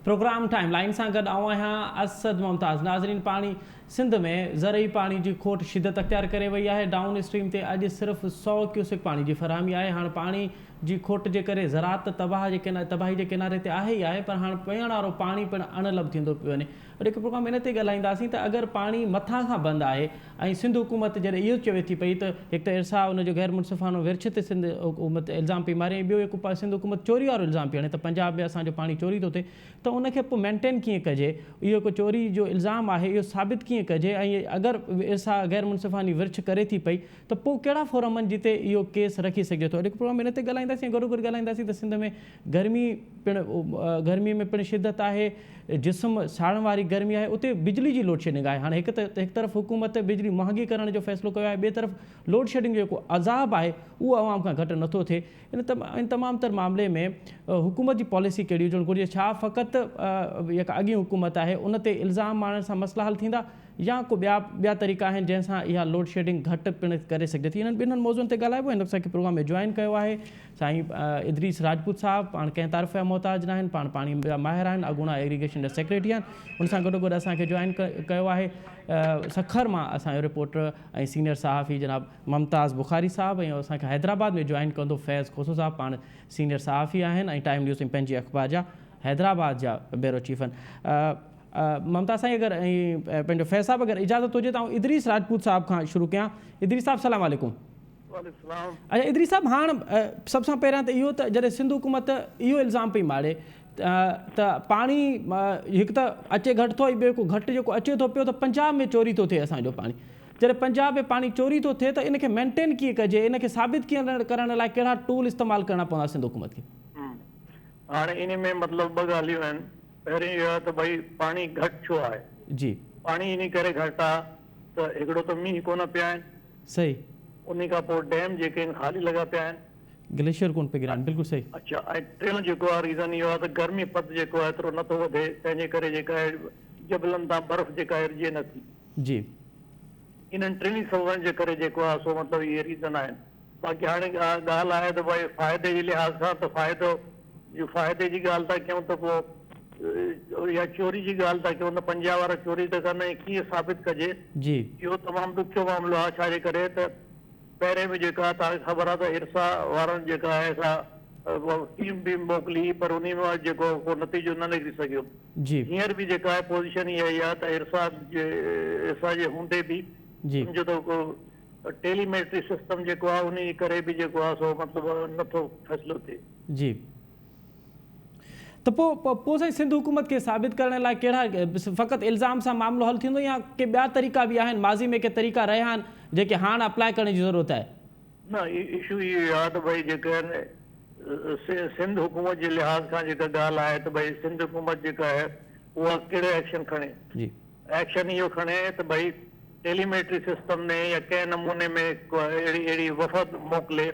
Programme time line سان گڏ آئون آهيان اسد ممتاز. ناظرين پاڻي سنڌ ۾ زرعي پاڻي جي کوٽ شدت اختيار ڪري وئي آهي، ڊائون اسٽريم تي اڄ صرف سئو ڪيوسڪ پاڻي جي فراهمي آهي، هاڻ پاڻي جي کوٽ جي ڪري زراعت ته تباهي جي ڪناري تي آهي ئي آهي پر هاڻ پيئڻ وارو پاڻي پڻ اڻ لڀ ٿيندو پيو وڃي. اڄوڪي پروگرام ان تي ڳالهائينداسين ته اگر پاڻي مٿان کان بند آهي ۽ سنڌ حڪومت جڏهن اهو چوي ٿي پئي ته هڪ ته ارسا ان جو غير منصفانو ورڇ تي سنڌ حڪومت الزام پئي ماري ۽ ٻيو هڪ سنڌ حڪومت چوري وارو الزام پئي هڻي ته پنجاب ۾ اسان جو پاڻي چوري ٿو ٿئي ته ان کي پوء مينٽين ڪيئن ڪجي اهو هڪ چوري جو الزام آهي اهو ثابت ڪيئن ڪجي ۽ اگر ارسا غير منصفاني ورڇ ڪري ٿي پئي ته پوء ڪهڙا فورم آهن جتي اهو ڪيس رکي سگهجي ٿو اڄوڪي پروگرام ۾ ان تي ڳالهائينداسين ۽ گڏوگڏ ڳالهائينداسين ته سنڌ ۾ گرمي پڻ گرمي ۾ پڻ شدت آهي جسم ساڙڻ واري گرمي آهي اتي بجلي جي لوڊشيڊنگ آهي هاڻي هڪ ته هڪ طرف حڪومت بجلي مهانگي ڪرڻ جو فيصلو ڪيو آهي ٻئي طرف لوڊشيڊنگ جو جيڪو عذاب آهي اهو عوام کان گهٽ نٿو ٿئي ان ان تمام تر معاملي ۾ حڪومت جي پاليسي ڪهڙي هجڻ گهرجي ڇا فقط جيڪا اڳين حڪومت آهي ان تي الزام ماڻڻ سان مسئلا حل ٿيندا يا ڪو ٻيا ٻيا طريقا آهن جنهن سان اها لوڊشيڊنگ گهٽ پڻ ڪري سگهجي ٿي انهن ٻنهن موضوعن تي ڳالهائبو هن وقت اسان کي پروگرام ۾ جوائن ڪيو آهي سائين ادريس راجپوت صاحب پاڻ ڪنهن تعارف جا محتاج ناهن پاڻ پاڻي جا ماهر آهن اڳوڻا ايريگيشن جا سيڪريٽري آهن ان سان گڏو گڏ اسان کي جوائن ڪيو آهي سکر مان اسان جو رپورٽر ۽ سينئر صحافي جناب ممتاز بخاري صاحب ۽ اسان کي حيدرآباد ۾ جوائن ڪندو فيض کوسو صاحب پاڻ سينئر صحافي آهن ۽ ٽائيم نيوز ۽ پنهنجي اخبار جا حيدرآباد جا بيورو چيف آهن ممتاز سائين اگر ۽ پنهنجو فيض صاحب اگر اجازت هجي ته آئون ادريس راجپوت صاحب کان شروع ڪيان ادريس صاحب سلام عليڪم. وعليڪم السلام. اچا ادريس صاحب هاڻ سڀ سان پهريان ته اهو ته جڏهن سنڌ حڪومت اهو الزام پئي ماڙي ته پاڻي هڪ ته اچي گهٽ ٿو ۽ ٻيو هڪ گهٽ جيڪو اچي ٿو پيو ته پنجاب ۾ چوري ٿو ٿئي اسان جو پاڻي جڏهن پنجاب ۾ پاڻي چوري ٿو ٿئي ته ان کي مينٽين ڪيئن ڪجي ان کي ثابت ڪيئن ڪرڻ لاء ڪهڙا ٽول استعمال ڪرڻا پوندا سنڌ حڪومت کي. هاڻي انهي ۾ مطلب ٻه ڳالهيون آهن پهرين اهو آهي ته ڀئي پاڻي گهٽ ڇو آهي؟ جي. پاڻي انهي ڪري گهٽ آهي ته هڪڙو ته مينهن ڪونه پيا آهن. صحيح. انهي کان پوء ڊيم جيڪي آهن خالي لڳا پيا آهن. گليشيئر ڪونه پگهريا آهن بلڪل صحيح. اڇا ۽ ٽيون جيڪو آهي ريزن اهو آهي ته گرمي پد جيڪو آهي ايترو نٿو وڌي تنهن جي ڪري جيڪا آهي جبلن تان برف جيڪا ايرجي نٿي. جي. انهن ٽنهي سببن جي ڪري جيڪو آهي سو مطلب اهي ريزن آهن. باقي هاڻي ڳالهه آهي ته ڀائي فائدي جي لحاظ کان ته فائدو جو فائدي جي ڳالهه ٿا ڪيون ته پوء يا چوري جي ڳالهه ٿا ڪيون ته پنجاب وارا چوري ٿا ڪن ۽ ڪيئن ثابت ڪجي جي. اهو تمام ڏکيو معاملو آهي ڇا جي ڪري ته پهرين به جيڪا توهان کي خبر آهي ته ارسا وارن جيڪا آهي سا ٽيم به موڪلي پر انهي مان جيڪو ڪو نتيجو نه نڪري سگهيو جي. هينئر به جيڪا آهي پوزيشن اها ئي آهي ته ارسا جي ارسا جي هوندي به جي. سمجهو ته ڪو ٽيلي ميٽري سسٽم جيڪو آهي انهي جي ڪري به جيڪو آهي سو مطلب نه ٿو فيصلو ٿئي. جي ته پوء پوء سائين سنڌ حڪومت کي ثابت ڪرڻ لاء ڪهڙا فقط الزام سان معاملو حل ٿيندو يا ڪي ٻيا طريقا به آهن ماضي ۾ ڪي طريقا رهيا آهن جيڪي هاڻ اپلاء ڪرڻ جي ضرورت آهي. نه اشو اهو آهي ته ڀئي جيڪي آهن سنڌ حڪومت جي لحاظ کان جيڪا ڳالهه آهي ته ڀئي سنڌ حڪومت جيڪا آهي اها ڪهڙو ايڪشن کڻي. جي. ايڪشن اهو کڻي ته ڀئي ٽيليميٽري سسٽم ۾ يا ڪنهن نموني ۾ ڪو اهڙي اهڙي وفد موڪلي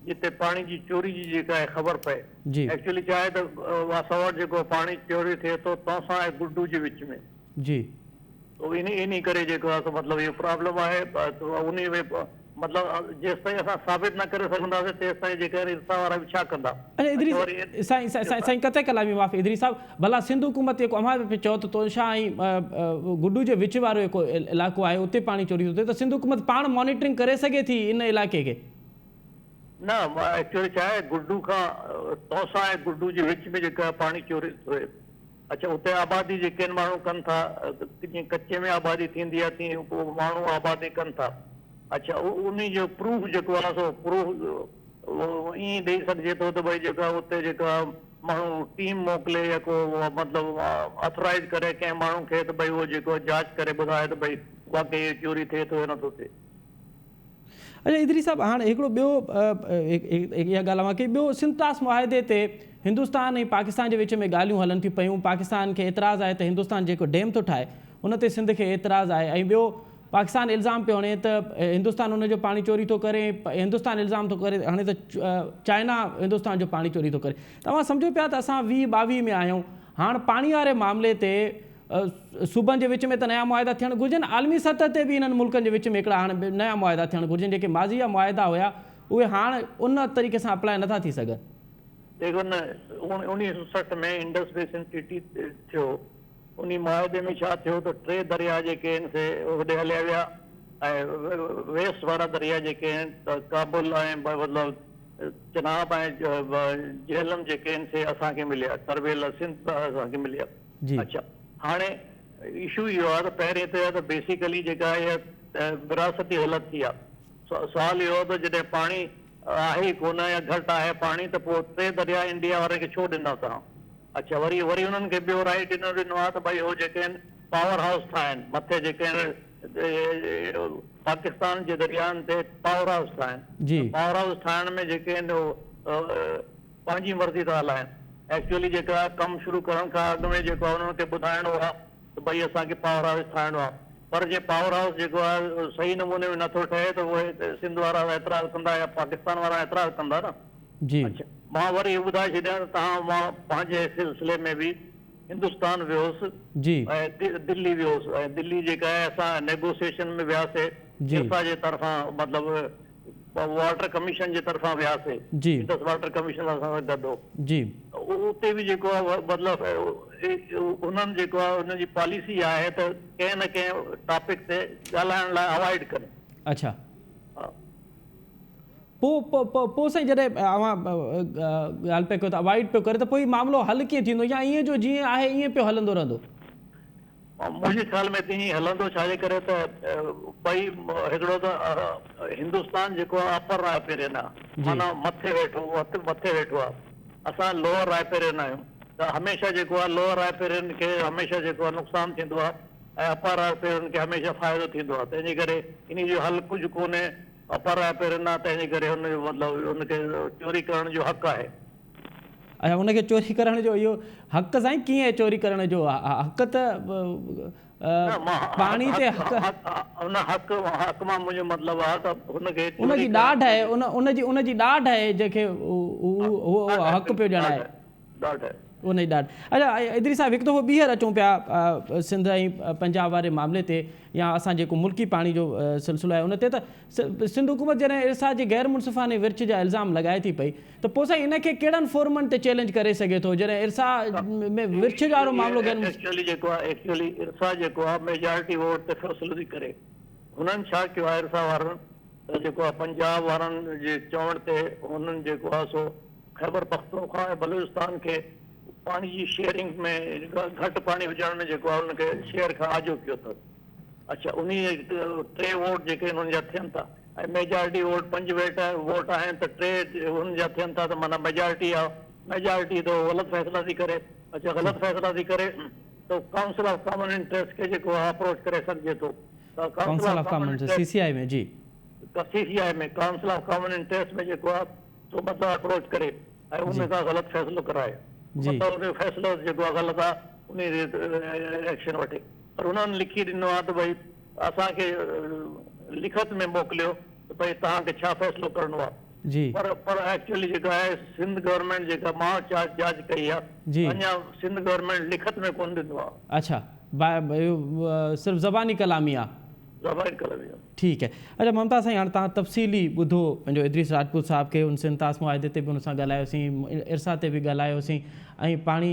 جتي پاڻي جي چوري جي جيڪا آهي خبر پئي. جي. ايڪچوئلي ڇا آهي ته اسان وٽ جيڪو پاڻي چوري ٿئي ٿو تونسان ۽ گڊو جي وچ ۾. جي. تو انهي انهي ڪري جيڪو آهي سو مطلب اهو پرابلم آهي انهي ۾ مطلب جيستائين اسان ثابت نه ڪري سگهنداسين تيستائين جيڪي آهن ارسا وارا به ڇا ڪندا. اڇا ادريس سائين سائين قطع ڪلامي معاف ادريس صاحب ڀلا سنڌ حڪومت جيڪو اوهان پيا چئو ته تونشا ۽ گڊو جي وچ وارو جيڪو علائقو آهي اتي پاڻي چوري ٿو ٿئي ته سنڌ حڪومت پاڻ مانيٽرنگ ڪري سگهي ٿي ان علائقي کي. نه ايڪچوئلي ڇا آهي گڊو کان تونسا ۽ گڊو جي وچ ۾ جيڪا پاڻي چوري ٿو ٿئي اڇا اتي آبادي جيڪي آهن ماڻهو ڪن ٿا جيئن ڪچي ۾ آبادي ٿيندي آهي تيئن پوء ماڻهو آبادي ڪن ٿا اڇا انهي جو پروف جيڪو آهي سو پروف ائين ڏئي سگهجي ٿو ته ڀئي جيڪا اتي جيڪا ماڻهو ٽيم موڪلي يا ڪو مطلب آٿورائز ڪري ڪنهن ماڻهو کي ته ڀئي اهو جيڪو جاچ ڪري ٻڌائي ته ڀئي واقعي اهو چوري ٿئي ٿو يا نٿو ٿئي. اڇا ادريس صاحب هاڻ هڪڙو ٻيو اها ڳالهه اوهان ڪئي ٻيو سنڌ طاس معاهدي تي هندستان ۽ پاڪستان جي وچ ۾ ڳالهيون هلن ٿيون پيون پاڪستان کي اعتراض آهي ته هندستان جيڪو ڊيم ٿو ٺاهي ان تي سنڌ کي اعتراض آهي ۽ ٻيو پاڪستان الزام پيو هڻي ته هندستان ان جو پاڻي چوري ٿو ڪري ۽ هندستان الزام ٿو ڪري هڻي ته چائنا هندستان جو پاڻي چوري ٿو ڪري توهان سمجهو پيا ته اسان 20 22 ۾ آهيون هاڻ پاڻي واري معاملي تي صوبن جي وچ ۾ ته نيا معاهدا ٿيڻ گهرجن، عالمي سطح تي به انهن ملڪن جي وچ ۾ هڪڙا هاڻ نيا معاهدا ٿيڻ گهرجن، جيڪي ماضي جا معاهدا هيا اهي هاڻ ان طريقي سان اپلاء نٿا ٿي سگهن. ڏيکو نه 1960 ۾ انڊس بيسن ٽريٽي ٿيو انهي معاهدي ۾ ڇا ٿيو ته ٽي درياء جيڪي آهن سي هوڏي هليا ويا ۽ ويسٽ وارا درياء جيڪي آهن ته ڪابل ۽ مطلب چناب ۽ جهلم جيڪي آهن سي اسان کي مليا تربيلا سنڌ اسان کي مليا اڇا هاڻي اشو اهو آهي ته پهرين ته ته بيسيڪلي جيڪا آهي وراثتي غلط ٿي آهي سوال اهو ته جڏهن پاڻي آهي ئي ڪونه يا گهٽ آهي پاڻي ته پوء ٽي درياء انڊيا وارن کي ڇو ڏنا توهان اڇا وري وري انهن کي ٻيو رائيٽ انهن ڏنو آهي ته ڀائي هو جيڪي آهن پاور هائوس ٺاهن مٿي جيڪي آهن پاڪستان جي درياهن تي پاور هائوس ٺاهن ته پاور هائوس ٺاهڻ ۾ جيڪي آهن اهو پنهنجي مرضي ٿا هلائن ايڪچوئلي جيڪا ڪم شروع ڪرڻ کان اڳ ۾ جيڪو آهي انهن کي ٻڌائڻو آهي ته ڀائي اسان کي پاور هائوس ٺاهڻو آهي پر جي پاور هائوس جيڪو آهي صحيح نموني ۾ نٿو ٺهي ته اهي سنڌ وارا اعتراض ڪندا يا پاڪستان وارا اعتراض ڪندا نه. جي. اڇا مان وري اهو ٻڌائي ڇڏيان ته توهان مان پنهنجي سلسلي ۾ به هندستان ويو هوس جي. ۽ دلي ويو هوس ۽ دلي جيڪا آهي اسان نيگوسيئيشن ۾ وياسي جي. ارسا جي طرفان مطلب واٽر ڪميشن جي طرفان وياسي جي. انڊس واٽر ڪميشن اسان سان گڏ هو. جي. اتي به جيڪو آهي مطلب انهن جيڪو آهي انهن جي پاليسي آهي ته ڪنهن نه ڪنهن ٽاپڪ تي ڳالهائڻ لاء اوائڊ ڪن. اڇا. ها. پوء پوء سائين جڏهن اوهان ڳالهه پيا ڪيو ته اوائڊ پيو ڪري ته پوء هي معاملو حل ڪيئن ٿيندو يا ائين جو جيئن آهي ائين پيو هلندو رهندو؟ منهنجي خيال ۾ ته ائين هلندو ڇا جي ڪري ته ٻئي هڪڙو ته هندستان جيڪو آهي اپر رائپيرين آهي معنيٰ مٿي ويٺو مٿي ويٺو آهي اسان لوئر رائپيرين آهيون ته هميشه جيڪو آهي لوئر رائپيرين کي هميشه جيڪو آهي نقصان ٿيندو آهي ۽ اپر رائپيرين کي هميشه فائدو ٿيندو آهي تنهن جي ڪري انهي جو حل ڪجهه ڪونهي اپر رائپيرين آهي تنهن جي ڪري ان جو مطلب ان کي چوري ڪرڻ جو حق آهي. اڇا ان کي چوري ڪرڻ جو اهو حق سائين ڪيئن چوري ڪرڻ جو حق ته پاڻي تي حق. ان حق حق مان منهنجو مطلب آهي ته هن کي ان جي ڏاڍ آهي ان ان جي ان جي ڏاڍ آهي جنهن کي هو حق پيو ڄاڻائي. ڏاڍ آهي. ان جي ڏاڍ. اڇا ادريس صاحب هڪ دفعو ٻيهر اچون پيا سنڌ ۽ پنجاب واري معاملي تي يا اسان جيڪو ملڪي پاڻي جو سلسلو آهي ان تي ته سنڌ حڪومت جڏهن ارسا جي غير منصفانه ورڇ جا الزام لڳائي ٿي پئي ته پوء سائين ان کي ڪهڙن فورمن تي چئلينج ڪري سگهي ٿو جڏهن ارسا ۾ ورڇ وارو معاملو غير ايڪچوئلي جيڪو آهي ايڪچوئلي ارسا جيڪو آهي ميجارٽي ووٽ تي فيصلو ٿي ڪري هنن ڇا ڪيو آهي ارسا وارن ته جيڪو آهي پنجاب وارن جي چوڻ تي هنن جيڪو آهي سو خيبر پختونخوا ۽ بلوچستان کي پاڻي جي شيئرنگ ۾ گهٽ پاڻي هجڻ ۾ جيڪو آهي ان کي شيئر کان آجو ڪيو اٿس. اڇا انهي ٽي ووٽ جيڪي انهن جا ٿين ٿا ۽ ميجارٽي ووٽ پنج ويٽ ووٽ آهن ته ٽي انهن جا ٿين ٿا ته معنيٰ ميجارٽي آهي ميجارٽي ته غلط فيصلا ٿي ڪري اڇا غلط فيصلا ٿي ڪري ته ڪائونسل آف ڪامن انٽريسٽ کي جيڪو آهي اپروچ ڪري سگهجي ٿو ته council of common interest C C I ۾ جي C C I ۾ council of common interest ۾ جيڪو آهي سو مطلب اپروچ ڪري ۽ ان کان غلط فيصلو ڪرائي مطلب ان جو فيصلو جيڪو آهي غلط آهي ان تي ايڪشن وٺي پر انهن لکي ڏنو آهي ته ڀئي اسان کي لکت ۾ موڪليو ته ڀئي توهان کي ڇا فيصلو ڪرڻو آهي جي پر پر ايڪچوئلي جيڪا آهي سنڌ گورنمينٽ جيڪا مان جاچ ڪئي آهي جي اڃا سنڌ گورنمينٽ لکت ۾ ڪونه ڏنو آهي. اڇا صرف زباني ڪلامي آهي. زباني ڪلامي آهي. ٺيڪ آهي اڇا ممتاز سائين هاڻ توهان تفصيلي ٻڌو پنهنجو ادريس راجپوت صاحب کي ان سنڌ طاس معاهدي تي به ان سان ڳالهايوسين ارسا تي به ڳالهايوسين ۽ پاڻي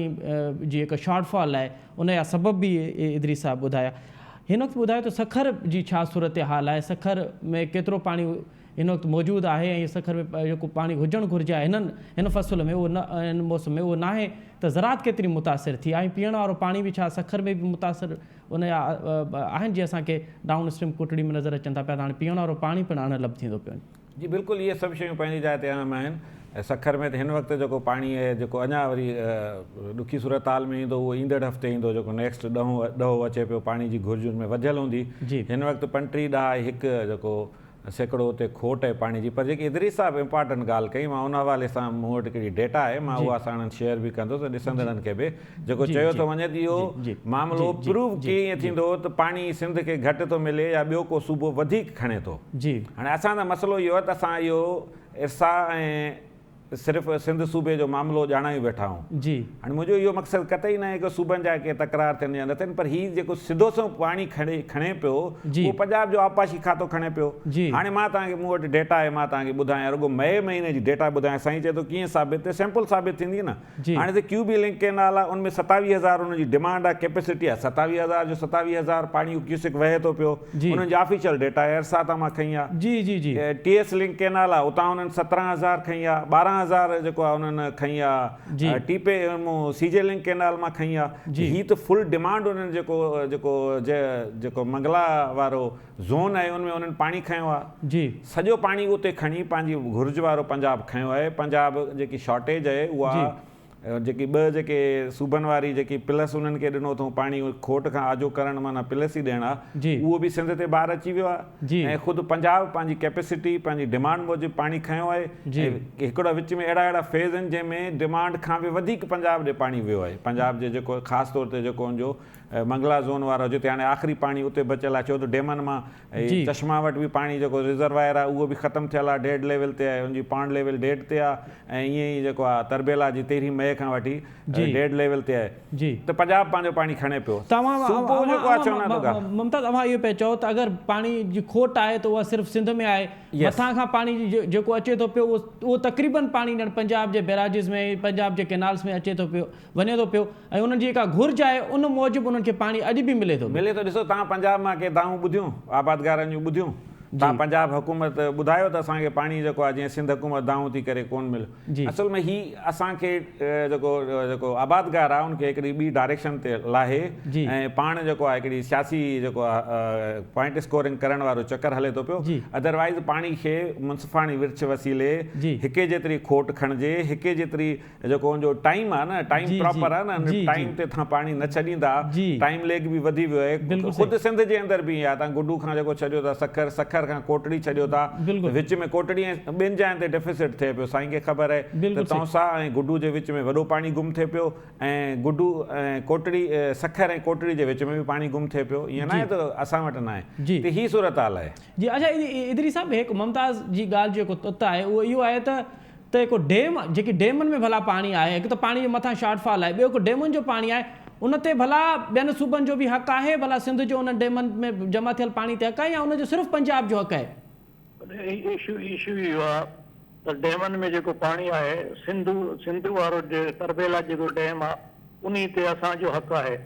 جي هڪ شارٽ فال آهي ان جا سبب به ادريس صاحب ٻڌايا هن وقت ٻڌايو ته سکر جي ڇا صورتحال آهي سکر ۾ ڪيترو پاڻي هن وقت موجود آهي ۽ سکر ۾ جيڪو پاڻي هجڻ گهرجي ها هنن هن فصل ۾ اهو نه هن موسم ۾ اهو ناهي ته زراعت ڪيتري متاثر ٿي آهي ۽ پيئڻ وارو پاڻي به ڇا سکر ۾ به متاثر ان جا آهن جي اسان کي ڊائون اسٽريم ڪوٽڙي ۾ نظر اچن ٿا پيا ته هاڻي پيئڻ وارو پاڻي پڻ اڻ لڀ ٿيندو پيو وڃي. جي بلڪل اهي سڀ شيون پنهنجي جاء تي اهم آهن ۽ سکر ۾ ته هن وقت جيڪو پاڻي آهي جيڪو اڃا وري ڏکي صورتحال ۾ ايندو اهو ايندڙ هفتي ايندو جيڪو نيڪسٽ ڏهون ڏهو اچي پيو پاڻي جي گهرج ان ۾ وڌيل هوندي هن وقت 35 ڏهائي هڪ جيڪو سيڪڙو اتي کوٽ آهي پاڻي جي پر جيڪي ادريس صاحب امپارٽنٽ ڳالهه ڪئي مان ان حوالي سان مون وٽ هڪڙي ڊيٽا آهي مان اها ساڻن شيئر به ڪندس ۽ ڏسندڙن کي به جيڪو چيو ٿو وڃي ته اهو معاملو پروو ڪيئن ٿيندو ته پاڻي سنڌ کي گهٽ ٿو ملي يا ٻيو ڪو صوبو وڌيڪ کڻي ٿو هاڻي اسان سان مسئلو اهو آهي ته اسان اهو ارسا ۽ صرف سنڌ صوبي جو معاملو ڄاڻايون ويٺا آهيون. جي. هاڻي منهنجو اهو مقصد قطعي ناهي ڪه صوبن جا ڪي تڪرار ٿين يا نه ٿين پر هي جيڪو سڌو سنئون پاڻي کڻي کڻي پيو جي. اهو پنجاب جو آبپاشي کاتو کڻي پيو. جي. هاڻي مان توهان کي مون وٽ ڊيٽا آهي مان توهان کي ٻڌايان رڳو مئي مهيني جي ڊيٽا ٻڌايان سائين چئي ٿو ڪيئن ثابت ٿئي سيمپل ثابت ٿيندي نه. جي. هاڻي ته ڪيو بي لنڪ ڪينال آهي ان ۾ 27 هزار ان جي ڊمانڊ آهي ڪيپيسٽي آهي 27 هزار جو 27 هزار پاڻي ڪيوسڪ وهي ٿو پيو جي. انهن جي آفيشل ڊيٽا آهي ارسا تان مان کنئي آهي. جي جي جي. ٽي ايس لنڪ ڪينال آهي اتان انهن 17 هزار کنئي آهي 12 هزار جيڪو آهي انهن کنئي آهي جي. ٽي پي مون سي جي لنڪ ڪينال مان کنئي آهي جي. هي ته فل ڊمانڊ انهن جيڪو جيڪو جيڪو منگلا وارو زون آهي ان ۾ انهن پاڻي کنيو آهي. جي. سڄو پاڻي اتي کڻي پنهنجي گهرج وارو پنجاب کنيو آهي. پنجاب جيڪي شارٽيج آهي اها جيڪي ٻه جيڪي صوبن واري جيڪي پلس انهن کي ڏنو اٿئون پاڻي کوٽ کان آجو ڪرڻ معنيٰ پلس ئي ڏيڻ آهي اهو به سنڌ تي بار اچي ويو آهي ۽ خود پنجاب پنهنجي ڪيپيسٽي پنهنجي ڊمانڊ موجب پاڻي کنيو آهي ۽ هڪڙا وچ ۾ اهڙا اهڙا فيز آهن جنهن ۾ ڊمانڊ کان به وڌيڪ پنجاب ڏي پاڻي ويو آهي پنجاب جي جيڪو خاص طور تي جيڪو ان جو منگلا زون وارو جتي هاڻي آخري پاڻي اتي بچيل آهي ڇو ته ڊيمن مان چشما وٽ به پاڻي جيڪو ريزروائر آهي اهو به ختم ٿيل آهي ڊيڊ ليول تي آهي ان جي پانڊ ليول ڊيڊ تي آهي ۽ ائين ئي جيڪو آهي تربيلا جي تيرهين مئي کان وٺي ڊيڊ ليول تي آهي ته پنجاب پنهنجو پاڻي کڻي پيو صوبو جيڪو آهي چون ٿو ڳالهه. ممتاز اوهان اهو پيا چئو ته اگر پاڻي جي کوٽ آهي ته اها صرف سنڌ ۾ آهي مٿان کان پاڻي جيڪو اچي ٿو پيو اهو تقريبن پاڻي ڄڻ پنجاب جي بيراجز ۾ پنجاب جي ڪينالز ۾ اچي ٿو پيو وڃي ٿو پيو ۽ انهن جي جيڪا گهرج آهي ان موجب انهن کي پاڻي اڄ به ملي ٿو پيو. ملي ٿو ڏسو توهان پنجاب مان ڪي دانهون ٻڌيون آبادگارن جون ٻڌيون توهان پنجاب حڪومت ٻڌايو ته اسان کي پاڻي جيڪو آهي جيئن سنڌ حڪومت دانهون ٿي ڪري ڪون مليو اصل ۾ هي اسان کي جيڪو جيڪو آبادگار آهي ان کي هڪڙي ٻي ڊائريڪشن تي لاهي ۽ پاڻ جيڪو آهي هڪڙي سياسي جيڪو آهي پوائنٽ اسڪورنگ ڪرڻ وارو چڪر هلي ٿو پيو ادروائز پاڻي کي منصفاڻي ورڇ وسيلي هڪي جيتري کوٽ کڻجي هڪي جيتري جيڪو ان جو ٽائيم آ نه ٽائيم پراپر آ نه ٽائيم تي تھان پاڻي نه ڇڏيندا ٽائيم ليگ به وڌي ويو آهي خود سنڌ جي اندر به ائين آ تھان گڊو کان جيڪو ڇڏيو ٿا سکر سکر کان ڪوٽڙي ڇڏيو ٿا وچ ۾ ڪوٽڙي ۽ ٻين جاين تي ڊيفيسٽ ٿئي پيو سائين کي خبر آهي ته تونسا ۽ گڊو جي وچ ۾ وڏو پاڻي گم ٿئي پيو ۽ گڊو ۽ ڪوٽڙي سکر ۽ ڪوٽڙي جي وچ ۾ به پاڻي گم ٿئي پيو ائين ناهي ته اسان وٽ ناهي ته هي صورتحال آهي. جي اڇا ادريس صاحب هڪ ممتاز جي ڳالهه جيڪو تت آهي اهو اهو آهي ته ته هڪ ڊيم جيڪي ڊيمن ۾ ڀلا پاڻي آهي هڪ ته پاڻي جي مٿان شارٽ فال آهي ٻيو هڪ ڊيمن جو پاڻي آهي ان تي ڀلا ٻين صوبن جو به حق آهي ڀلا سنڌ جو انهن ڊيمن ۾ جمع ٿيل پاڻي تي حق آهي يا ان جو صرف پنجاب جو حق آهي. اشو اشو اهو آهي ته ڊيمن ۾ جيڪو پاڻي آهي سنڌو سنڌو وارو تربيلا جيڪو ڊيم آهي انهي تي اسان جو حق آهي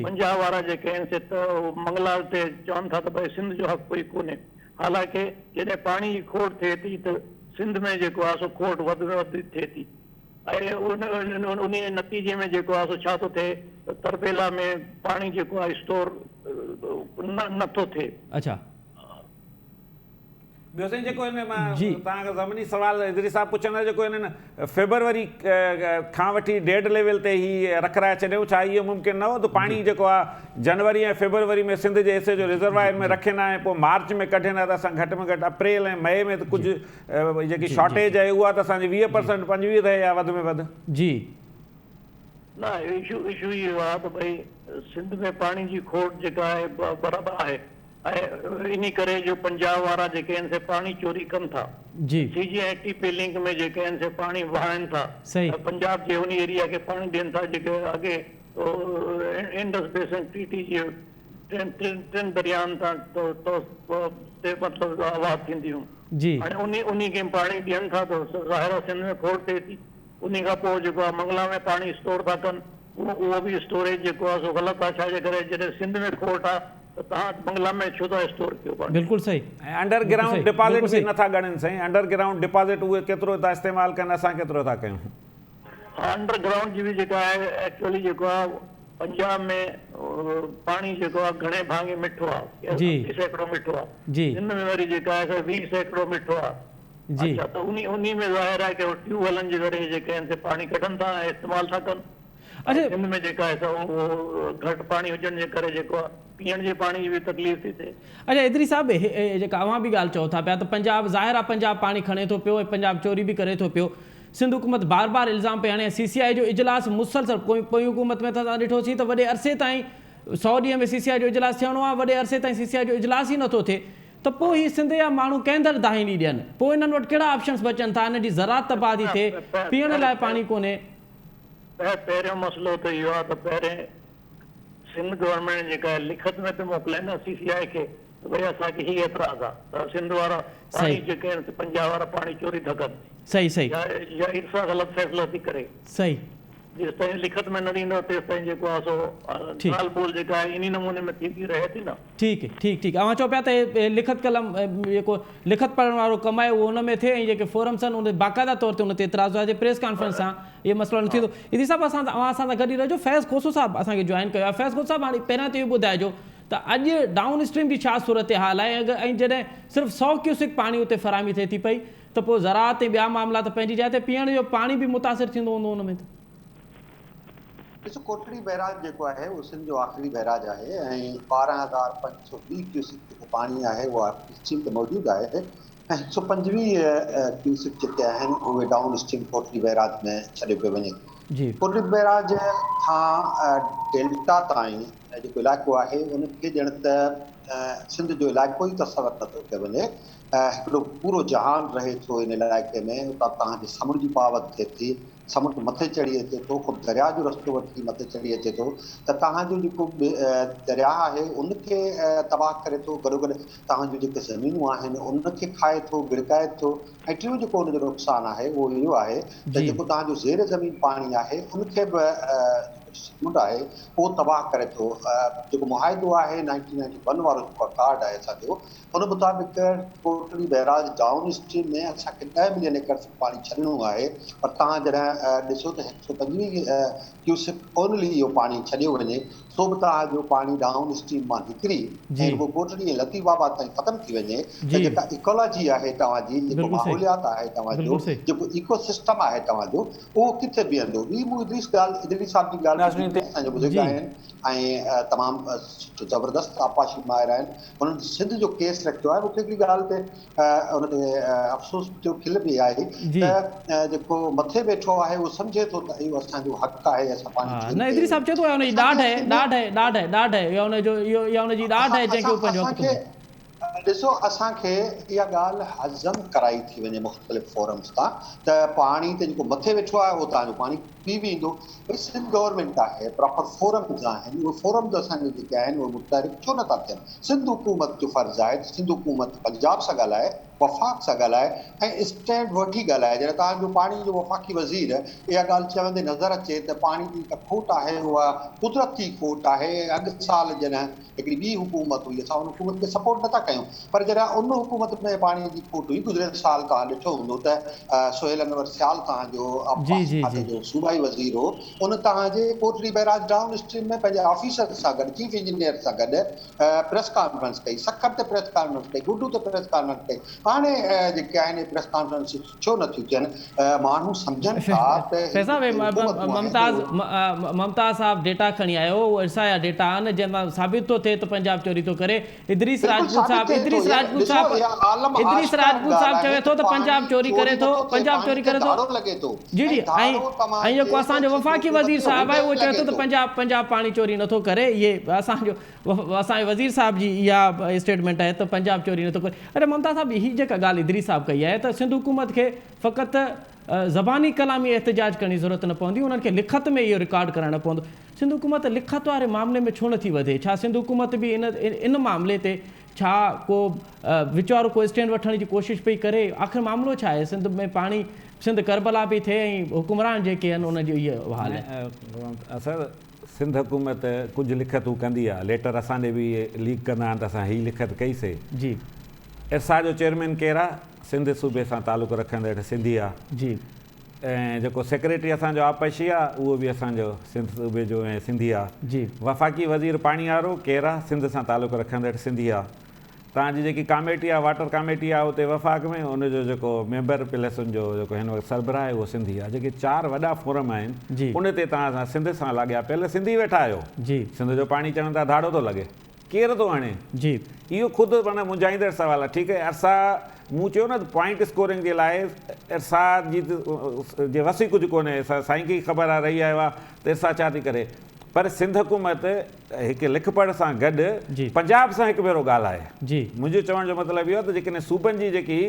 پنجاب وارا جيڪي آهن سي ته منگلا تي چون ٿا ته ڀئي سنڌ جو حق ڪوئي ڪونهي حالانڪه جڏهن پاڻي جي کوٽ ٿئي ٿي ته سنڌ ۾ جيڪو آهي سو کوٽ وڌ ۾ وڌ ٿئي ٿي ۽ انهي جي نتيجي ۾ جيڪو آهي سو ڇا ٿو ٿئي ته تربيلا ۾ پاڻي جيڪو آهي اسٽور نه ٿو ٿئي. اڇا. ٻيو سائين جيڪو هن مان توهان کان ضمني سوال ادريس صاحب پڇندا جيڪو هنن فيبروري کان وٺي ڊيڊ ليول تي هي رکرائي ڇڏيو ڇا اهو ممڪن نه هو ته پاڻي جيڪو آهي جنوري ۽ فيبروري ۾ سنڌ جي حصي جو ريزرواير ۾ رکين ها ۽ پوء مارچ ۾ ڪڍين ها ته اسان گهٽ ۾ گهٽ اپريل ۽ مئي ۾ ته ڪجهه جيڪي شارٽيج آهي اها ته اسان جي 20 پرسنٽ 25 رهي ها وڌ ۾ وڌ. جي. نه اشو اشو اهو آهي ته ڀئي سنڌ ۾ پاڻي جي کوٽ جيڪا آهي برابر آهي ۽ انهي ڪري جو پنجاب وارا جيڪي آهن سي پاڻي چوري ڪن ٿا. جي. سي جي ۽ ٽي پي لنڪ ۾ جيڪي آهن سي پاڻي وهائن ٿا ۽ پنجاب جي انهي ايريا کي پاڻي ڏين ٿا جيڪي اڳي انڊس بيسن ٽي ٽي جي ٽن ٽن ٽن دريائن تان تي مطلب آباد ٿينديون جي. هاڻي انهي انهي کي پاڻي ڏين ٿا ته ظاهر آهي سنڌ ۾ کوٽ ٿئي ٿي انهي کان پوء جيڪو آهي منگلا ۾ پاڻي اسٽور ٿا ڪن اهو به اسٽوريج جيڪو آهي سو غلط آهي ڇا جي ڪري جڏهن سنڌ ۾ کوٽ آهي ته توهان بنگلا ۾ ڇو ٿا اسٽور ڪيو پاڻي. بلڪل صحيح. ۽ انڊر گرائونڊ ڊپازٽ به نٿا ڳڻين سائين انڊر گرائونڊ ڊپازٽ اهي ڪيترو ٿا استعمال ڪن اسان ڪيترو ٿا ڪيون. ها انڊر گرائونڊ جي به جيڪا آهي ايڪچوئلي جيڪو آهي پنجاب ۾ پاڻي جيڪو آهي گهڻي ڀاڱي مٺو آهي 80% مٺو آهي سنڌ ۾ وري جيڪا آهي سو 20% مٺو آهي اڇا ته انهي انهي ۾ ظاهر آهي ڪي ٽيوب ويلن جي ذريعي جيڪي آهن سي پاڻي ڪڍن ٿا ۽ استعمال ٿا ڪن. سنڌ ۾ جيڪا آهي سا اهو گهٽ پاڻي هجڻ جي ڪري جيڪو آهي پيئڻ جي پاڻي جي به تڪليف ٿي ٿئي. اڇا ادريس صاحب هي جيڪا اوهان به ڳالهه چئو ٿا پيا ته پنجاب ظاهر آهي پنجاب پاڻي کڻي ٿو پيو ۽ پنجاب چوري به ڪري ٿو پيو سنڌ حڪومت بار بار الزام پئي هڻي ۽ سي سي آء جو اجلاس مسلسل پوئين حڪومت ۾ ته اسان ڏٺوسين ته وڏي عرصي تائين سئو ڏينهن ۾ سي سي آء جو اجلاس ٿيڻو آهي وڏي عرصي تائين سي سي آء جو اجلاس ئي نٿو ٿئي. ته پوء هي سنڌ جا ماڻهو ڪنهن در دانهين ڏين؟ پوء انهن وٽ ڪهڙا آپشنس بچن ٿا؟ انهن جي زراعت تباهه ٿي ٿئي، پيئڻ لاء پاڻي ڪونهي. پهريون مسئلو ته اهو آهي ته پهرين سنڌ گورنمينٽ جيڪا لکت ۾ ته موڪلي نه سي سي آء کي ته ڀئي اسان کي هي اعتراض آهي ته سنڌ وارا پاڻي جيڪي آهن سي پنجاب وارا پاڻي چوري ٿا ڪن صحيح صحيح يا ارسا غلط فيصلا ٿي ڪري. صحيح. جيستائين لکت ۾ نه ڏيندو تيستائين جيڪو آهي سو ڳالهه ٻولهه جيڪا آهي انهي نموني ۾ ٿيندي رهي ٿي نه. ٺيڪ ٺيڪ ٺيڪ اوهان چئو پيا ته لکت قلم جيڪو لکت پڙهڻ وارو ڪم آهي اهو ان ۾ ٿئي ۽ جيڪي فورمس آهن ان تي باقاعده طور تي ان تي اعتراض هجي پريس ڪانفرنس سان اهو مسئلو نه ٿيندو. ادي صاحب اسان اوهان اسان سان گڏ ئي رهجو فيض کوسو صاحب اسان کي جوائن ڪيو آهي فيض کوسو صاحب هاڻي پهريان ته اهو ٻڌائجو ته اڄ ڊائون اسٽريم جي ڇا صورتحال آهي ۽ جڏهن صرف سئو ڪيوسڪ پاڻي اتي فراهمي ٿئي ٿي پئي ته پوء زراعت ۽ ٻيا معاملا ته پنهنجي جاء تي پيئڻ جو پاڻي به متاثر ٿيندو هوندو ان ۾ ته. ڏسو ڪوٽڙي بئراج جيڪو آهي اهو سنڌ جو آخري بئراج آهي ۽ 12520 ڪيوسڪ جيڪو پاڻي آهي اهو اپ اسٽريم تي موجود آهي ۽ 125 ڪيوسڪ جيڪي آهن اهي ڊائون اسٽريم ڪوٽڙي بئراج ۾ ڇڏيو پيو وڃي. ڪوٽڙي بئراج کان ڊيلٽا تائين جيڪو علائقو آهي ان کي ڄڻ ته سنڌ جو علائقو ئي تصور نٿو ڪيو وڃي. هڪڙو پورو جهان رهي ٿو ان علائقي ۾ اتان توهان جي سمنڊ جي پاوت ٿئي ٿي سمنڊ مٿي چڙهي اچي ٿو خود درياء جو رستو وٺي مٿي چڙهي اچي ٿو ته توهان جو جيڪو درياء آهي ان کي تباهه ڪري ٿو گڏوگڏ توهان جون جيڪي زمينون آهن ان کي کائي ٿو ڳڙڪائي ٿو ۽ ٽيون جيڪو ان جو نقصان آهي اهو اهو آهي ته جيڪو توهان جو زير زمين پاڻي آهي ان کي به سمنڊ آهي اهو تباهه ڪري ٿو جيڪو معاهدو آهي نائنٽين نائنٽي ون وارو جيڪو اڪارڊ آهي اسان جو ان مطابق ڪوٽڙي بئراج ڊائون اسٽريم ۾ اسان کي ڏهه ملين ايڪڙ فٽ پاڻي ڇڏڻو آهي پر توهان جڏهن ڏسو ته 125 ڪيوسڪ اونلي اهو پاڻي ڇڏيو وڃي سو به توهان جو پاڻي ڊائون اسٽريم مان نڪري ۽ رڳو ڪوٽڙي ۽ لطيف آباد تائين ختم ٿي وڃي ته جيڪا ايڪالاجي آهي توهان جي جيڪو ماحوليات آهي توهان جو جيڪو ايڪو سسٽم آهي توهان جو اهو ڪٿي بيهندو. ٻي مون ادريس ڳالهه ادريس صاحب جي ڳالهه ٻڌي اسان جا بزرگ آهن ۽ تمام زبردست آبپاشي ماهر آهن انهن سنڌ جو ڪيس رکيو آهي مون کي هڪڙي ڳالهه تي ان تي افسوس به ٿيو کل به آئي ته جيڪو مٿي ويٺو آهي اهو سمجهي ٿو ته اهو اسان جو حق آهي اسان پاڻي چوري نه ادريس صاحب چئي ٿو اها ان جي ڏاڍ آهي ڏاڍ آهي ڏاڍ آهي ڏاڍ آهي اها ان جو اهو اها ان جي ڏاڍ آهي جنهن کي هو پنهنجو حق ٿو ڏسو اسان کي اها ڳالهه هضم ڪرائي ٿي وڃي مختلف فورمز تان ته پاڻي ته جيڪو مٿي ويٺو آهي اهو توهان جو پاڻي پي ويندو ڀئي سنڌ گورنمينٽ آهي پراپر فورمز آهن اهي فورمز اسان جا جيڪي آهن اهي متحرڪ ڇو نٿا ٿين سنڌ حڪومت جو فرض آهي ته سنڌ حڪومت پنجاب سان ڳالهائي وفاق سان ڳالهائي ۽ اسٽينڊ وٺي ڳالهائي جڏهن توهان جو پاڻي جو وفاقي وزير اها ڳالهه چوندي نظر اچي ته پاڻي جي جيڪا کوٽ آهي اها قدرتي کوٽ آهي اڳ سال جڏهن هڪڙي ٻي حڪومت هئي اسان ان حڪومت کي سپورٽ نٿا ڪيون پر جڏهن ان حڪومت ۾ پاڻي جي کوٽ هئي گذريل سال توهان ڏٺو هوندو ته سهيل انور سيال توهان جو آبپاشي کاتي جو صوبائي وزير هو ان توهان جي ڪوٽڙي بئراج ڊائون اسٽريم ۾ پنهنجي آفيسر سان گڏ چيف انجنيئر سان گڏ پريس ڪانفرنس ڪئي سکر تي پريس ڪانفرنس ڪئي گڊو تي پريس ڪانفرنس ڪئي هاڻي جيڪي آهن پريس ڪانفرنس ڇو نه ٿيون ٿين ماڻهو سمجهن ٿا ته هي فيصل جيڪي حڪومتون آهن ممتاز ممتاز صاحب ڊيٽا کڻي آيو اهو ارسا جا ڊيٽا آهن جنهن مان ثابت ٿو ٿئي ته پنجاب چوري ٿو ڪري ادريس بلڪل راجپوت ثابت صاحب ٿئي ٿو ادريس يار راجپوت ڏسو صاحب اها عالم ادريس آشڪار راجپوت ڳالهه صاحب آهي چوي ته ٿو ته پاڻي پنجاب چوري چوري ڪري ٿو نٿو ٿئي پنجاب پاڻي چوري تي ڪري ٿو ڌاڙو لڳي ٿو جي ۽ جي ۽ ڌاڙو توهان ۽ جي جيڪو اسان جو سنڌ وفاقي حڪومت وزير تي صاحب آهي هوٽل اهو چوي لڳي ٿو ته ٿو. پنجاب پنجاب پاڻي چوري نٿو ڪري اهي اسان جو اسان جي وزير صاحب جي اها اسٽيٽمينٽ آهي ته پنجاب چوري نٿو ڪري اڙي ممتاز صاحب هي جيڪا ڳالهه ادريس صاحب ڪئي آهي ته سنڌ حڪومت کي فقط زباني ڪلامي احتجاج ڪرڻ جي ضرورت نه پوندي انهن کي لکت ۾ اهو رڪارڊ ڪرائڻو پوندو سنڌ حڪومت لکت واري معاملي ۾ ڇو نٿي وڌي ڇا سنڌ حڪومت به ان ان معاملي تي ڇا ڪو وچ وارو ڪو اسٽينڊ وٺڻ جي ڪوشش پئي ڪري آخر معاملو ڇا آهي سنڌ ۾ پاڻي سنڌ ڪربلا پئي ٿئي ۽ حڪمران جيڪي آهن انهن جو اهو حال آهي. سر سنڌ حڪومت ڪجهه لکتون ڪندي آ ليٽر اسان ڏي به ليڪ ڪندا آهن ته اسان هي لکت ڪئي سي. جي. ارسا جو چيئرمين ڪير آ؟ سنڌ صوبي سان تعلق رکندڙ سنڌي آ. جي. ۽ جيڪو سيڪريٽري اسان جو آبپاشي آ اهو به اسان جو سنڌ صوبي جو ۽ سنڌي آ. جي. وفاقي وزير پاڻي وارو ڪير آ؟ سنڌ سان تعلق رکندڙ سنڌي آ. تان جي جيڪي ڪاميٽي آ واٽر ڪاميٽي آ اتي وفاق ۾ ان جو جيڪو ميمبر پلس ان جو جيڪو هن وقت سربراهه آهي اهو سنڌي آ جيڪي چار وڏا فورم آهن ان تي تان سان سنڌ سان لاڳيا پيل سنڌي ويٺا آهيو سنڌ جو پاڻي چون ٿا ڌاڙو ٿو لڳي ڪير ٿو هڻي اهو خود معنيٰ منجهائيندڙ سوال آ ٺيڪ آهي ارسا مون چيو نه ته پوائنٽ اسڪورنگ جي لاء ارسا جي جي وس ئي ڪجهه ڪونهي سائين کي ئي خبر آ رهي آيو آ ته ارسا ڇا ٿي ڪري. پر سنڌ حڪومت هڪ لکپڙهه سان گڏ پنجاب سان هڪ ڀيرو ڳالهائي. منهنجو چوڻ جو مطلب اهو آهي ته جيڪڏهن صوبن جي جيڪي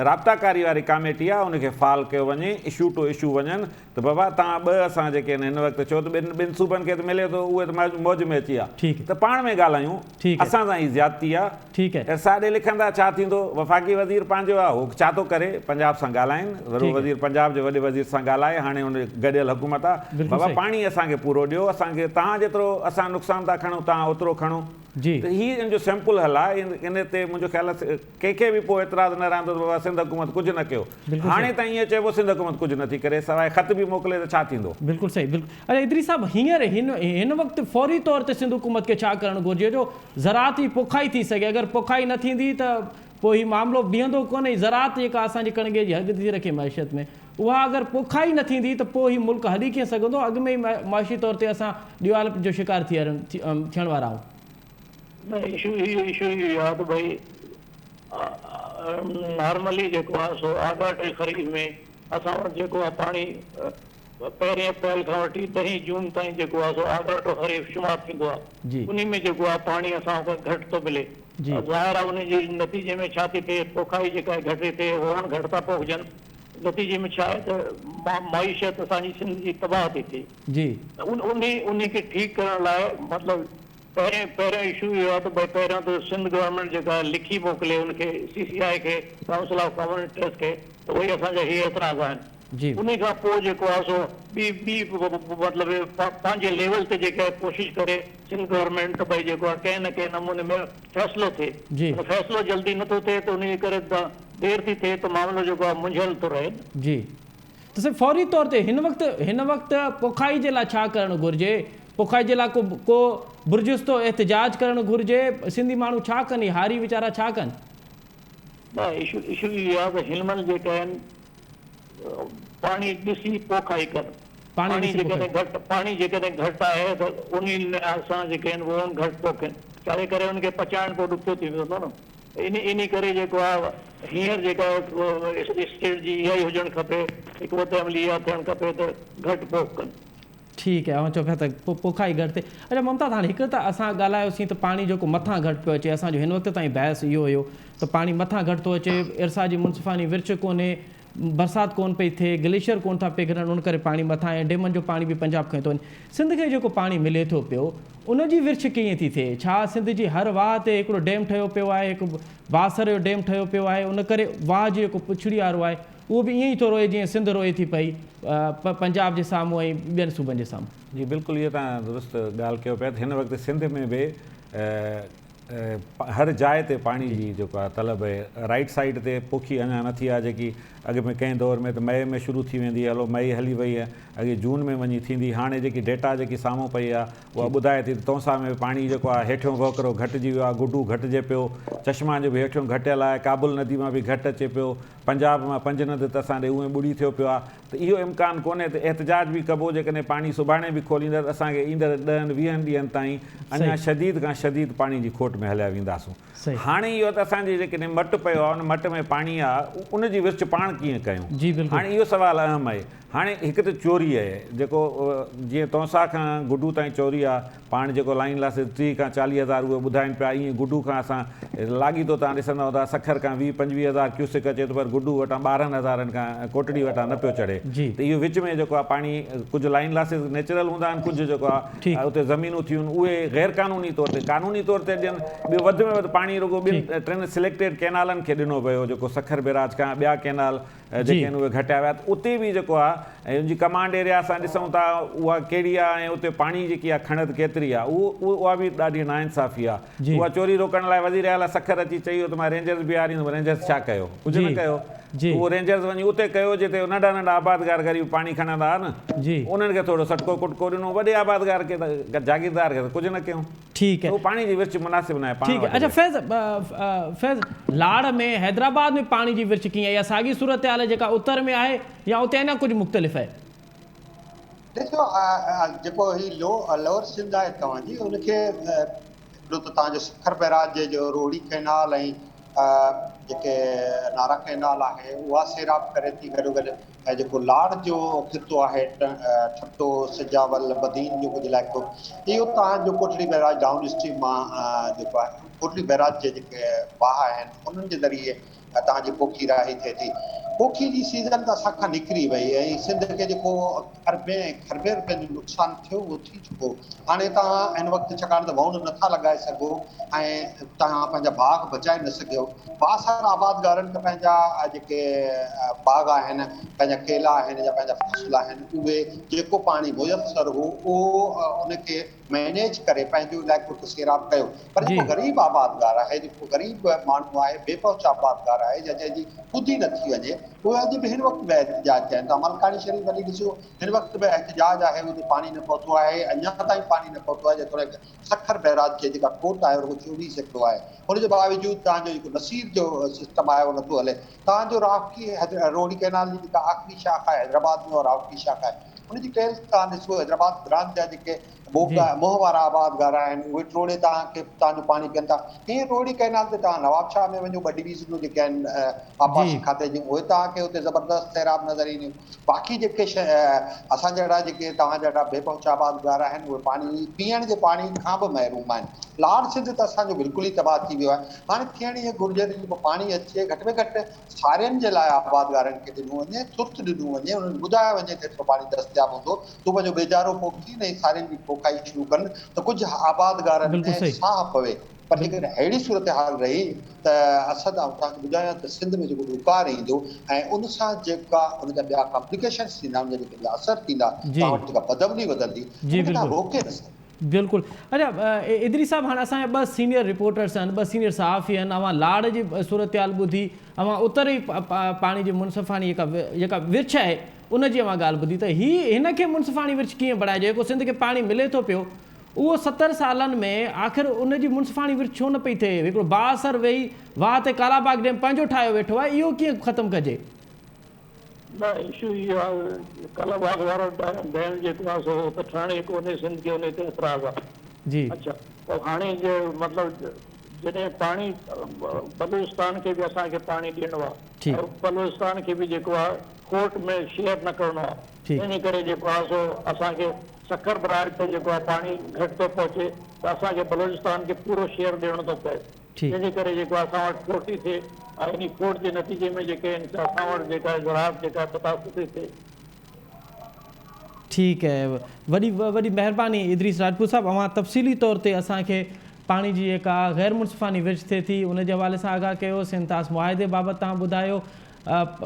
رابطا ڪاري واري ڪاميٽي آهي ان کي فعال ڪيو وڃي، اشو ٽو اشو وڃن ته بابا توهان ٻه اسان جيڪي آهن هن وقت ڇو ته ٻن ٻن صوبن کي ته ملي ٿو اهي ته موج ۾ اچي ويا ته پاڻ ۾ ڳالهايون اسان سان هي زيادتي آهي ارسا ڏي لکندا ڇا ٿيندو وفاقي وزير پنهنجو آهي هو ڇا ٿو ڪري پنجاب سان ڳالهائين وڏو وزير پنجاب جي وڏي وزير سان ڳالهائي هاڻي ان گڏيل حڪومت آهي بابا پاڻي اسان کي پورو ڏيو اسان کي توهان جيترو اسان نقصان ٿا کڻون توهان اوترو کڻو ته هي ان جو سمپل حل آهي ان تي منهنجو خيال آهي ڪنهن کي به پوء اعتراض نه رهندو ته بابا سنڌ حڪومت ڪجهه نه ڪيو. هاڻي تائين ائين چئبو سنڌ حڪومت ڪجهه نه ٿي ڪري سواء خط به موڪلي ته ڇا ٿيندو. بلڪل صحيح بلڪل اچا ادريس صاحب هينئر هن هن وقت فوري طور تي سنڌ حڪومت کي ڇا ڪرڻ گهرجي جو زراعت جي پوکائي ٿي سگهي اگر پوکائي نه ٿيندي ته پوء هي معاملو بيهندو ڪونه هي زراعت جيڪا اسان جي ڪڻگي جي هڳ ٿي رکي معيشت ۾ اها اگر پوکائي نه ٿيندي ته پوء هي ملڪ هلي ڪيئن سگهندو اڳ ۾ ئي معاشي طور تي اسان ڏيوالپ جو شڪار ٿي ٿيڻ وارا آهيون. نه اشو اهو اشو اهو آهي ته ڀئي نارملي جيڪو آهي سو آڳاٽي خريف ۾ اسان وٽ جيڪو آهي پاڻي پهرين اپريل کان وٺي ڏهين جون تائين جيڪو آهي سو آڳاٽو خريف شمار ٿيندو آهي انهي ۾ جيڪو آهي پاڻي اسان کي گهٽ ٿو ملي ظاهر آهي انهي جي نتيجي ۾ ڇا ٿي ٿئي پوکائي جيڪا آهي گهٽ ٿي ٿئي ووڻ گهٽ ٿا پوکجن نتيجي ۾ ڇا آهي ته معيشت اسان جي سنڌ جي تباهه ٿي ٿئي انهي انهي کي ٺيڪ ڪرڻ لاء مطلب پهرين پهريون اشو اهو آهي ته ڀئي پهريون ته سنڌ گورنمينٽ جيڪا آهي لکي موڪلي ان کي سي سي آء کي ڪائونسل آف ڪامن انٽريسٽ کي ته ڀئي اسان جا هي اعتراض آهن انهي کان پوء جيڪو آهي سو ٻي ٻي مطلب پنهنجي ليول تي جيڪا آهي ڪوشش ڪري سنڌ گورنمينٽ ته ڀئي جيڪو آهي ڪنهن نه ڪنهن نموني ۾ فيصلو ٿئي فيصلو جلدي نٿو ٿئي ته انهي جي ڪري دير ٿي ٿئي ته معاملو جيڪو آهي منجهيل ٿو رهي نه. جي ته سائين فوري طور تي هن وقت هن وقت پوکائي جي لاء ڇا ڪرڻ گهرجي؟ پوکائي جي لاء ڪو ڪو برجستو احتجاج ڪرڻ گهرجي؟ سنڌي ماڻهو ڇا ڪن هي هاري ويچارا ڇا ڪن؟ نه اشو اشو اهو آهي ته هن مهل جيڪا آهن پاڻي ڏسي پوکائي ڪن پاڻي جيڪڏهن گهٽ پاڻي جيڪڏهن گهٽ آهي ته انهي لحاظ سان جيڪي آهن ووڻ گهٽ پوکين ڇاجي ڪري ان کي پچائڻ پوء ڏکيو ٿي ويندو نه. انهي ڪري جيڪو آهي هينئر جيڪا اسٽيٽ جي اها ئي هجڻ کپي حڪمت عملي اها ٿيڻ کپي ته گهٽ پوک ڪن. ٺيڪ آهي اوهان چئو پيا ته پوکائي گهٽ ٿئي. اڇا ممتاز هاڻي هڪ ته اسان ڳالهايوسين ته پاڻي جيڪو مٿان گهٽ پيو اچي اسان جو هن وقت تائين بحث اهو هيو ته پاڻي مٿان گهٽ ٿو اچي ارسا جي منصفاني ورڇ ڪونهي برسات ڪونه پئي ٿئي، گليشيئر ڪونه ٿا پگهرن ان ڪري پاڻي مٿان ۽ ڊيمن جو پاڻي به پنجاب کڻي ٿو وڃي. سنڌ کي جيڪو پاڻي ملي ٿو پيو ان جي ورڇ ڪيئن ٿي ٿئي؟ ڇا سنڌ جي هر واهه تي هڪڙو ڊيم ٺهيو پيو آهي، هڪ بااثر جو ڊيم ٺهيو پيو آهي ان ڪري واهه جو جيڪو پڇڙي وارو آهي اهو به ائين ئي ٿو روئي جيئن سنڌ روئي ٿي پئي پنجاب جي سامهون ۽ ٻين صوبن جي سامهون. جي بلڪل اهو توهان درست ڳالهه ڪيو پيا ته هن وقت سنڌ ۾ به هر جاء تي پاڻي جي جيڪو آهي طلب آهي رائيٽ سائيڊ تي پوکي اڃا نه ٿي آهي جيڪي اڳ ۾ ڪنهن دور ۾ ته مئي ۾ شروع ٿي ويندي هلو مئي هلي وئي آهي اڳي جون ۾ وڃي ٿيندي هاڻي جيڪي ڊيٽا جيڪي سامهون پئي آهي اها ٻڌائي ٿي ته تونسا ۾ به پاڻي جيڪو آهي هيٺيون وهڪرو گهٽجي ويو آهي گڊو گهٽجي پيو چشما جو به هيٺيون گهٽيل آهي ڪابل ندي مان به گهٽ اچي پيو پنجاب مان پنجند ته اسان ڏي اونئين ٻڙي ٿيو پيو آهي ته اهو امڪان ڪونهي ته احتجاج به ڪبو جيڪڏهن پاڻي سڀاڻي به کوليندا ته اسان کي ايندڙ ڏهن ويهن ڏينهن تائين اڃا شديد کان شديد پاڻي جي کوٽ ۾ هليا وينداسون. هاڻي اهو ته اسان جي جيڪڏهن مٽ پيو آهي ان مٽ ۾ پاڻي آهي ان جي ورڇ پاڻ ڪيئن ڪيون؟ هاڻي اهو سوال اهم آهي. هاڻي هڪ ته چوري آهي جيڪو جيئن تونسا کان گڊو تائين چوري آهي پاڻ جيڪو لائين لاسز 30 کان 40 هزار اهي ٻڌائين پيا ائين گڊو کان اسان لاڳيتو توهان ڏسندا هوندا سکر کان 20 25 هزار ڪيوسڪ اچي ٿو پر گڊو وٽان 12 هزارن کان ڪوٽڙي وٽان نه پيو چڙهي ته اهو وچ ۾ جيڪو آهي پاڻي ڪجهه لائين لاسز نيچرل هوندا آهن ڪجهه جيڪو آهي اتي زمينون ٿيون اهي غير قانوني طور تي قانوني طور تي ڏين ٻيو وڌ ۾ وڌ پاڻي رڳو ٻن ٽن سليڪٽيڊ ڪينالن کي ڏنو ويو جيڪو سکر بيراج کان ٻيا ڪينال جيڪي آهن اهي گهٽيا ويا ته اتي به جيڪو آهي ۽ ان جي ڪمانڊ ايريا اسان ڏسون ٿا اها ڪهڙي آهي ۽ اتي پاڻي جيڪي آهي کڻت ڪيتري آهي اهو اها به ڏاڍي ناانصافي آهي اها چوري روڪڻ لاء وزير اعليٰ سکر اچي چئي ويو ته مان رينجرز بيهاريندم رينجرز ڇا ڪيو ڪجهه نه ڪيو اهو رينجرز وڃي اتي ڪيو جتي ننڍا ننڍا آبادگار غريب پاڻي کڻندا ها نه انهن کي ٿورو سٽڪو ڪٽڪو ڏنو وڏي آبادگار کي ته جاگيردار کي ته ڪجهه نه ڪيو. ٺيڪ اهو پاڻي جي ورڇ مناسب ناهي پاڻ ٺيڪ وٽ اڇا به. فيض فيض لاڙ ۾ حيدرآباد ۾ پاڻي جي ورڇ ڪيئن آهي اها ساڳي صورتحال آهي جيڪا اتر ۾ آهي يا اتي اڃا ڪجهه مختلف آهي؟ ڏسو جيڪو هي لو لوئر سنڌ آهي توهان جي ان کي هڪڙو ته توهان جو سکر بئراج جي جو روهڙي ڪئنال ۽ جيڪي نارا ڪئنال آهي اها سيراب ڪري ٿي گڏو گڏ ۽ جيڪو لاڙ جو خطو آهي ٺٽو، سجاول، بدين جو ڪجهه علائقو اهو توهان جو ڪوٽڙي بئراج ڊائون اسٽريم مان جيڪو آهي ڪوٽڙي بئراج جي جيڪي واهه آهن انهن جي ذريعي توهان جي پوکي راهي ٿئي ٿي. پوکي جي سيزن ته اسان کان نڪري وئي ۽ سنڌ کي جيڪو اربين ۽ کربين روپين جو نقصان ٿيو اهو ٿي چڪو. هاڻي توهان هن وقت ڇاڪاڻ ته ووڻ نٿا لڳائي سگهو ۽ توهان پنهنجا باغ بچائي نه سگهيو. بااثر آبادگارن ته پنهنجا جيڪي باغ آهن، پنهنجا ڪيلا آهن يا پنهنجا فصل آهن اهي جيڪو پاڻي ميسر هو اهو ان کي مئنيج ڪري پنهنجو علائقو ته سيراب ڪيو پر جيڪو غريب آبادگار آهي، جيڪو غريب ماڻهو آهي، بي پهچ آبادگار آهي يا جنهن جي ٻڌي نه ٿي وڃي اهي اڄ به هن وقت به احتجاج ڪين ٿا. ملڪاڻي شريف وڃي ڏسو هن وقت به احتجاج آهي اتي پاڻي نه پهتو آهي اڃا تائين پاڻي نه پهتو آهي جيتوڻيڪ سکر بئراج کي جيڪا کوٽ آهي رڳو 24% آهي ان جي باوجود توهان جو جيڪو نصير جو سسٽم آهي اهو نٿو هلي. توهان جو راهوڪي روهڙي ڪئنال جي جيڪا آخري شاخ آهي حيدرآباد ۾ اها راهوڪي شاخ آهي ان جي ٽيلس توهان ڏسو حيدرآباد برانچ جا جيڪي منهن وارا آبادگار آهن اهي ٽوڙي توهان کي توهان جو پاڻي پين ٿا. ائين روهڙي ڪئنال تي توهان نوابشاهه ۾ وڃو ٻه ڊويزنون جيڪي آهن آبپاشي کاتي جون اهي توهان کي اتي زبردست سيراب نظر اينديون. باقي جيڪي اسان جهڙا جيڪي توهان جهڙا بي پهچ آبادگار آهن اهي پاڻي پيئڻ جي پاڻي کان به محروم آهن. لاڙ سنڌ ته اسان جو بلڪل ئي تباهه ٿي ويو آهي. هاڻي ٿيڻ ائين گهرجي ته جيڪو پاڻي اچي گهٽ ۾ گهٽ سارين جي لاء آبادگارن کي ڏنو وڃي، ترت ڏنو وڃي، انهن کي ٻڌايو وڃي ته ايترو پاڻي دستياب هوندو، تون پنهنجو ٻيجارو پوکين ۽ سارين جي پوکائي شروع ڪن ته ڪجهه آبادگارن ۾ ساهه پوي پر جيڪڏهن اهڙي صورتحال رهي ته اسد آئون توهان کي ٻڌايان ته سنڌ ۾ جيڪو ڏڪار ايندو ۽ ان سان جيڪا ان جا ٻيا ڪمپليڪيشنس ٿيندا ان جا جيڪي ٻيا اثر ٿيندا توهان وٽ جيڪا بدامني وڌندي ان کي توهان روڪي نه سگهندا. بلڪل اڇا ادريس صاحب هاڻي اسان جا ٻه سينيئر رپورٽرس آهن ٻه سينيئر صحافي آهن اوهان لاڙ جي صورتحال ٻڌي اوهان اتر جي پاڻي جي منصفاڻي جيڪا جيڪا ورڇ آهي ان جي اوهان ڳالهه ٻڌي ته هي هن کي منصفاڻي ورڇ ڪيئن بڻائجي جيڪو سنڌ کي پاڻي ملي ٿو پيو اهو 70 سالن ۾ آخر ان جي منصفاڻي ورڇ ڇو نه پئي ٿئي هڪڙو بااثر ويهي واهه تي ڪالا باغ ڊيم پنهنجو ٺاهيو ويٺو آهي اهو ڪيئن ختم ڪجي. نه اشو اهو آهي ڪالا باغ وارو ڊيم جيڪو آهي سو ته ٺهڻ ئي ڪونهي سنڌ کي ان تي اعتراض آهي. جي. اڇا پوء هاڻي جي مطلب جڏهن پاڻي بلوچستان کي به اسان کي پاڻي ڏيڻو آهي ۽ بلوچستان کي به جيڪو آهي کوٽ ۾ شيئر نه ڪرڻو آهي تنهن ڪري جيڪو آهي سو اسان کي سکر براج تي جيڪو آهي پاڻي گهٽ ٿو پهچي ته اسان کي بلوچستان کي پورو شيئر ڏيڻو ٿو پئي جنهن جي ڪري جيڪو اسان وٽ کوٽ ٿي ٿئي ۽ انهي کوٽ جي نتيجي ۾ جيڪي آهن سي اسان وٽ جيڪا زراعت جيڪا متاثر ٿي ٿئي. ٺيڪ اهي وڏي وڏي مهرباني ادريس راجپوت صاحب اوهان تفصيلي طور تي اسان کي پاڻي جي جيڪا غير منصفاني ورڇ ٿئي ٿي ان جي حوالي سان آگاهه ڪيو سنڌ طاس معاهدي بابت توهان ٻڌايو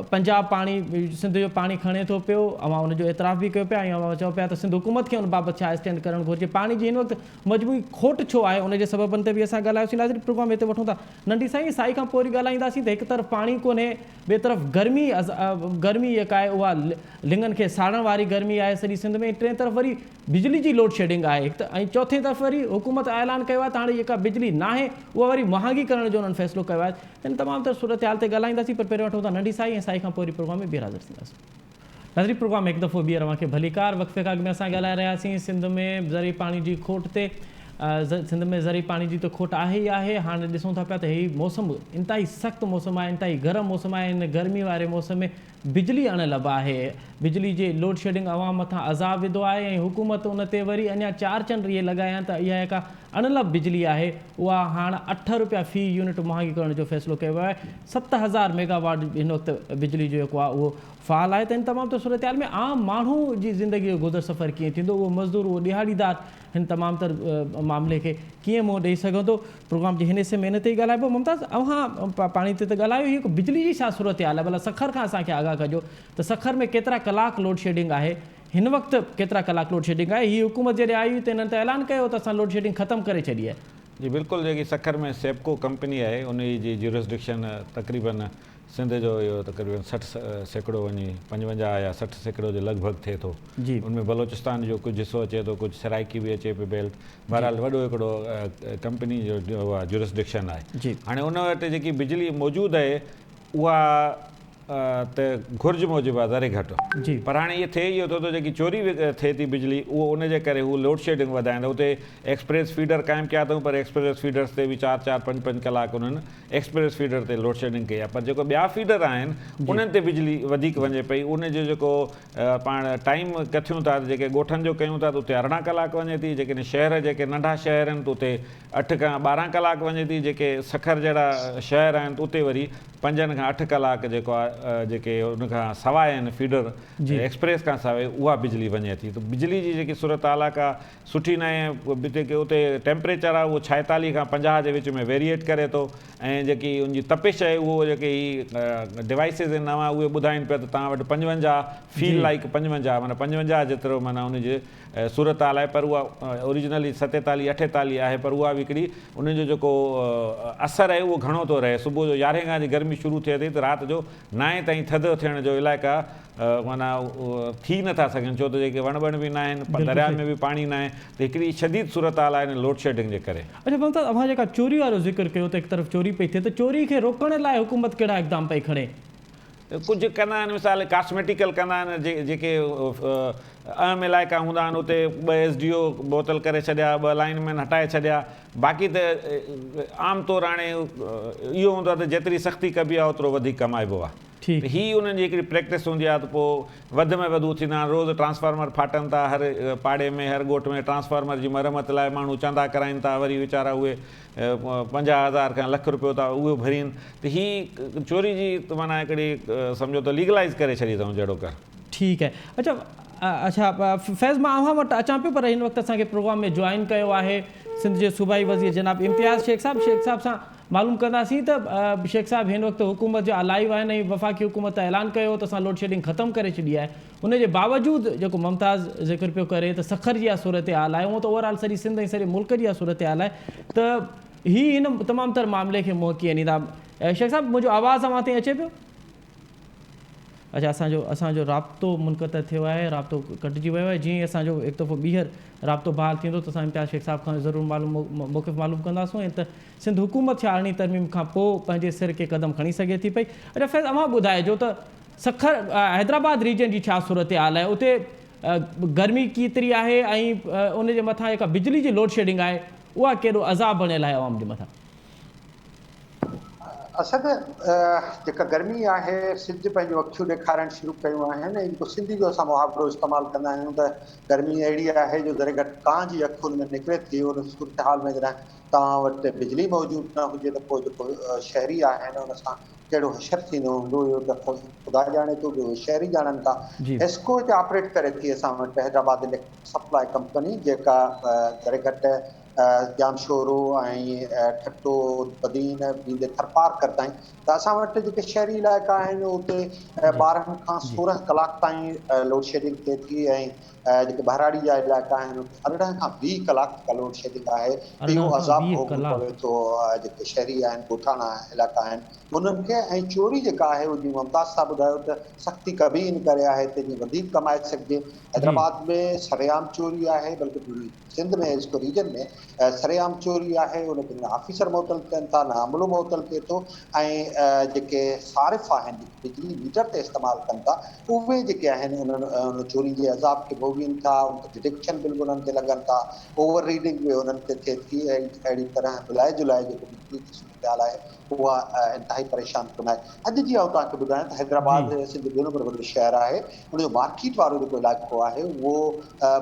پنجاب پاڻي سنڌ جو پاڻي کڻي ٿو پيو اوهان ان جو اعتراف به ڪيو پيا ۽ اوهان چئو پيا ته سنڌ حڪومت کي ان بابت ڇا اسٽينڊ ڪرڻ گهرجي پاڻي جي هن وقت مجموعي کوٽ ڇو آهي ان جي سببن تي به اسان ڳالهايوسين ناظرين پروگرام هتي وٺون ٿا ننڍي سائين سائي کان پوء وري ڳالهائينداسين ته هڪ طرف پاڻي ڪونهي ٻئي طرف گرمي گرمي جيڪا آهي اها لڱن کي ساڙڻ واري گرمي آهي سڄي سنڌ ۾ ٽئين طرف وري بجلي جي لوڊ شيڊنگ آهي هڪ ته ۽ چوٿين طرف وري حڪومت اعلان ڪيو آهي ته هاڻي جيڪا بجلي ناهي اها وري مهانگي ڪرڻ جو انهن فيصلو ڪيو آهي ان تمام تر صورتحال تي ڳالهائينداسين پر پهريون وٺون ٿا ننڍي سائي ۽ سائي کان پوء وري پروگرام ۾ ٻيهر حاضر ٿينداسين. ناظرين پروگرام ۾ هڪ دفعو ٻيهر اوهان کي ڀليڪار وقفي کان اڳ ۾ اسان ڳالهائي رهياسين سنڌ ۾ زرعي پاڻي جي کوٽ تي سنڌ ۾ زرعي پاڻي جي ته کوٽ آهي ئي آهي هاڻي ڏسون ٿا پيا ته هي موسم انتهائي سخت موسم آهي انتهائي گرم موسم آهي هن گرمي واري موسم ۾ بجلي اڻ لڀ آهي بجلي جي لوڊ شيڊنگ عوام مٿان عذاب وڌو آهي ۽ حڪومت ان تي وري اڃا چار چنڊ اهي لڳايا آهن ته اها جيڪا اڻ لڀ بجلي آهي اها هاڻ 8 روپيا في يونٽ مهانگي ڪرڻ جو فيصلو ڪيو ويو آهي 7000 ميگا واٽ هن وقت بجلي جو جيڪو آهي اهو فعال آهي ته ان تمام تر صورتحال ۾ عام ماڻهو جي زندگي جو گذر سفر ڪيئن ٿيندو، اهو مزدور، اهو ڏهاڙيدار هن تمام تر معاملي کي ڪيئن منهن ڏئي سگهندو؟ پروگرام جي هن حصي ۾ ان تي ئي ڳالهائبو. ممتاز اوهان پاڻي تي ته ڳالهايو هي بجلي جي ڇا صورتحال آهي ڀلا سکر کان اسان کي آگاهه ڪجو ته سکر ۾ ڪيترا ڪلاڪ لوڊشيڊنگ آهي هن وقت ڪيترا ڪلاڪ لوڊشيڊنگ آهي هي حڪومت جڏهن آئي هئي ته انهن ته اعلان ڪيو هو ته اسان لوڊشيڊنگ ختم ڪري ڇڏي آهي. جي بلڪل جيڪي سکر ۾ سيپڪو ڪمپني آهي انهي جي جيورسڊڪشن تقريبن سنڌ جو اهو تقريبن 60% وڃي 55 يا 60% جي لڳ ڀڳ ٿئي ٿو. ان ۾ بلوچستان جو ڪجهه حصو اچي ٿو، ڪجهه سرائيڪي به اچي پئي بيلٽ. بهرحال وڏو هڪڙو ڪمپني جو اها جورسڊڪشن آهي. هاڻي ان وٽ جيڪي بجلي موجود آهي اها ته گهرج موجب آهي ذري گهٽ پر هاڻي اهو ٿئي اهو ٿو ته جيڪي چوري ٿئي ٿي بجلي اهو ان جي ڪري هو لوڊ شيڊنگ وڌائين ٿا اتي ايڪسپريس فيڊر قائم ڪيا اٿئون پر ايڪسپريس فيڊرس تي به چار چار پنج پنج ڪلاڪ انهن ايڪسپريس فيڊر تي لوڊ شيڊنگ ڪئي آهي پر جيڪو ٻيا فيڊر آهن انهن تي بجلي وڌيڪ وڃي پئي ان جو جيڪو پاڻ ٽائيم ڪٿيون ٿا جيڪي ڳوٺن جو ڪيون ٿا ته اتي 18 ڪلاڪ وڃي ٿي جيڪڏهن شهر جيڪي ننڍا شهر آهن ته اتي 8 کان 12 ڪلاڪ وڃي ٿي، جيڪي سکر جهڙا شهر آهن ته اتي وري 5 کان 8 ڪلاڪ جيڪو آهي جيڪي ان کان سواء آهن فيڊر ايڪسپريس کان سواء اها بجلي وڃي ٿي ته بجلي جي جيڪي صورتحال آهي ڪا سٺي ناهي جيڪي اتي ٽيمپريچر آهي اهو 46 کان 50 جي وچ ۾ ويريئيٽ ڪري ٿو ۽ جيڪي ان جي تپش آهي اهو جيڪي هي ڊوائسز آهن نوان اهي ٻڌائين پيا ته توهان وٽ 55 فيل لائيڪ 55 معنيٰ 55 جيترو معنيٰ ان جي صورتحال آهي پر اها اوريجنلي 47 48 آهي پر اها به هڪڙي ان جو جيڪو اثر آهي اهو گهڻو ٿو رهي صبح جو يارهين کان جي گرمي شروع ٿئي ٿي ته رات جو نائين تائين ٿڌ ٿيڻ جو علائقا معنيٰ ٿي نٿا سگهن ڇو ته جيڪي وڻ ٻڻ به ناهن درياء ۾ به پاڻي ناهي ته هڪڙي شديد صورتحال آهي ان لوڊشيڊنگ جي ڪري. اڇا ممتاز اوهان جيڪا چوري وارو ذڪر ڪيو ته هڪ طرف چوري پئي ٿئي ته چوري کي روڪڻ لاء حڪومت ڪهڙا اقدام پئي کڻي؟ ڪجهه ڪندا آهن مثال ڪاسميٽيڪل ڪندا آهن جيڪي اهم علائقا هوندا آهن اتي ٻه ايس ڊي او معطل ڪري ڇڏيا ٻه لائن مين هٽائي ڇڏيا باقي ته عام طور هاڻي اهو هوندو آهي ته جيتري سختي ڪبي آهي اوترو وڌيڪ ڪمائبو آهي ته هي انهن جي هڪڙي پريڪٽس هوندي آهي ته پوء وڌ ۾ وڌ هو ٿيندا آهن روز ٽرانسفارمر ڦاٽن ٿا هر پاڙي ۾ هر ڳوٺ ۾ ٽرانسفارمر جي مرمت لاء ماڻهو چندا ڪرائين ٿا وري ويچارا اهي 50 هزار کان لک روپيو ٿا اهو ڀرين ته هي چوري جي معنيٰ هڪڙي سمجهو ته ليگلائيز ڪري ڇڏي اٿئون جهڙو ڪر. ٺيڪ آهي اڇا اڇا فيض مان اوهان وٽ اچان پيو پر هن وقت اسان کي پروگرام ۾ جوائن ڪيو آهي سنڌ جي صوبائي وزير جناب امتياز شيخ صاحب شيخ صاحب سان معلوم ڪنداسين ته شيخ صاحب هن وقت حڪومت جا لائيو آهن ۽ وفاقي حڪومت اعلان ڪيو ته اسان لوڊشيڊنگ ختم ڪري ڇڏي آهي ان جي باوجود جيڪو ممتاز ذڪر پيو ڪري ته سکر جي اها صورتحال آهي، هونء ته اوور آل سڄي سنڌ ۽ سڄي ملڪ جي اها صورتحال آهي ته هي هن تمام تر معاملي کي منهن ڪيئن ڏيندا؟ شيخ صاحب منهنجو آواز اوهان تائين اچي پيو؟ اڇا اسان جو اسان جو رابطو منقطع ٿيو آهي رابطو ڪٽجي ويو آهي جيئن ئي اسان جو هڪ دفعو ٻيهر رابطو بحال ٿيندو ته اسان امتياز شيخ صاحب کان ضرور معلوم موقف معلوم ڪنداسون ۽ ته سنڌ حڪومت ڇا ارڙهين ترميم کان پوء پنهنجي سر ڪي قدم کڻي سگهي ٿي پئي؟ اڇا فيض اوهان ٻڌائجو ته سکر حيدرآباد ريجن جي ڇا صورتحال آهي اتي گرمي ڪيتري آهي ۽ ان جي مٿان جيڪا بجلي جي لوڊشيڊنگ آهي اها ڪيڏو عذاب بڻيل آهي عوام جي مٿان. اسد جيڪا گرمي آهي سج پنهنجون اکيون ڏيکارڻ شروع ڪيون آهن ۽ جيڪو سنڌي جو اسان محاورو استعمال ڪندا آهيون ته گرمي اهڙي آهي جو ذري گهٽ ڪانء جي اک ان ۾ نڪري ٿي ان صورتحال ۾ جڏهن توهان وٽ بجلي موجود نه هجي ته پوء جيڪو شهري آهن ان سان ڪهڙو حشر ٿيندو هوندو اهو ته خدا ڄاڻي ٿو ٻيو شهري ڄاڻن ٿا. حيسڪو هتي آپريٽ ڪري ٿي اسان وٽ حيدرآباد اليڪٽرڪ سپلاء ڪمپني جيڪا ذري گهٽ ڄامشورو ۽ ٺٽو بدين ويندي ٿرپارڪر تائين ته اسان وٽ جيڪي شهري علائقا آهن اتي 12 کان 16 ڪلاڪ تائين لوڊشيڊنگ ٿئي ٿي ۽ جيڪي ٻهراڙي جا علائقا آهن اتي 18 کان 20 ڪلاڪ جيڪا لوڊ شيڊنگ آهي اهو عذاب ڀوڳڻو پوي ٿو جيڪي شهري آهن ڳوٺاڻا علائقا آهن انهن کي ۽ چوري جيڪا آهي اهو جيئن ممتاز صاحب ٻڌايو ته سختي ڪبي ان ڪري آهي ته جيئن وڌيڪ ڪمائي سگهجي حيدرآباد ۾ سرعام چوري آهي بلڪه پوري سنڌ ۾ حيسڪو ريجن ۾ سرعام چوري آهي ان کي نه آفيسر معطل ٿين ٿا نه عملو معطل ٿئي ٿو ۽ جيڪي صارف آهن جيڪي بجلي ميٽر تي استعمال ڪن ٿا اهي جيڪي آهن انهن ان چوري جي عذاب کي ڀوڳين ٿا ان تي ڊٽيڪشن بل به انهن تي لڳن ٿا اوور ريڊنگ به انهن تي ٿئي ٿي ۽ اهڙي طرح ملائي جلائي جيڪو بجلي جي صورتحال آهي اها انتهائي پريشان ڪن آهي اڄ جي آئون توهان کي ٻڌايان ته حيدرآباد سنڌ جو ٻيو نمبر وڏو شهر آهي ان جو مارڪيٽ وارو جيڪو علائقو آهي اهو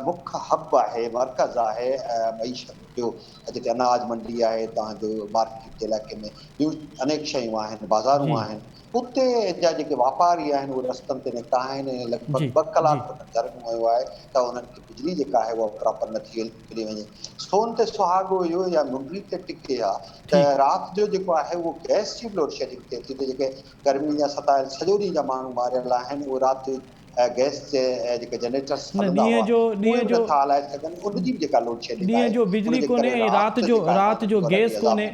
مک حب آهي مرڪز آهي معيشت جو جتي اناج منڊي آهي توهان جو مارڪيٽ جي علائقي ۾ ٻيون انيڪ شيون آهن، بازارون آهن، اتي جا جيڪي واپاري آهن اهي رستن تي نڪتا آهن ۽ لڳ ڀڳ 2 ڪلاڪ انهن ڌرڻو هنيو آهي ته انهن کي بجلي جيڪا آهي اها پراپر نٿي ملي وڃي. سون تي سهاڳو اهو يا منڊي تي ٽڪي ها ته رات جو جيڪو آهي اهو گئس جي به لوڊشيڊنگ ٿئي ٿي ته جيڪي گرمي جا ستايل سڄو ڏينهن جا ماڻهو ماريل آهن اهي رات جو گئس جي جيڪي جنريٽرس هلندا هئا اهي به نٿا هلائي سگهن ان جي به جيڪا لوڊشيڊنگ آهي ڏينهن جو بجلي ڪونهي ۽ رات جو گئس ڪونهي.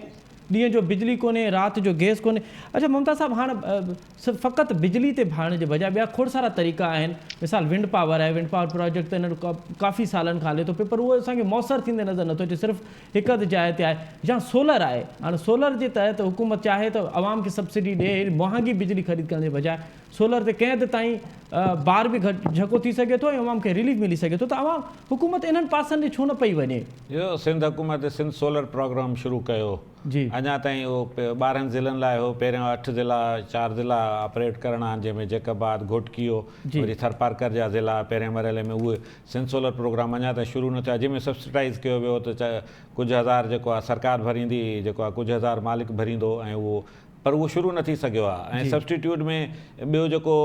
ڏينهن جو بجلي ڪونهي رات جو گئس ڪونهي اڇا ممتاز صاحب هاڻ صرف فقط بجلي تي ڀاڙڻ جي بجاء ٻيا کوڙ سارا طريقا آهن مثال ونڊ پاور آهي ونڊ پاور پراجيڪٽ ته هن ڪافي سالن کان هلي ٿو پيو پر اهو اسان کي موثر ٿيندي نظر نٿو اچي صرف هڪ اڌ جاء تي آهي يا سولر آهي هاڻ سولر جي تحت حڪومت چاهي ته عوام کي سبسڊي ڏي مهانگي بجلي خريد ڪرڻ جي بجاء سولر تي ڪنهن حد تائين بار به گهٽ جهڪو ٿي سگهي ٿو ۽ عوام کي رليف ملي سگهي ٿو ته عوام حڪومت انهن پاسن ڏي ڇو نه پئي وڃي. اهو سنڌ حڪومت سنڌ سولر پروگرام شروع ڪيو اڃا تائين اهو 12 ضلعن لاء هو پهريان اٺ ضلعا چار ضلعا آپريٽ ڪرڻا آهن جنهن ۾ جيڪب آباد گهوٽڪي وري ٿرپارڪر جا ضلعا پهرين مرحلي ۾ اهي سنڌ سولر پروگرام اڃا تائين شروع نه ٿيو آهي جنهن ۾ سبسڊائيز ڪيو ويو ته ڪجهه هزار جيڪو آهي سرڪار ڀريندي جيڪو آهي ڪجهه هزار مالڪ ڀريندو ۽ اهو پر اهو شروع نه ٿي سگهيو آهي ۽ سبسٽيٽيوٽ ۾ ٻيو جيڪو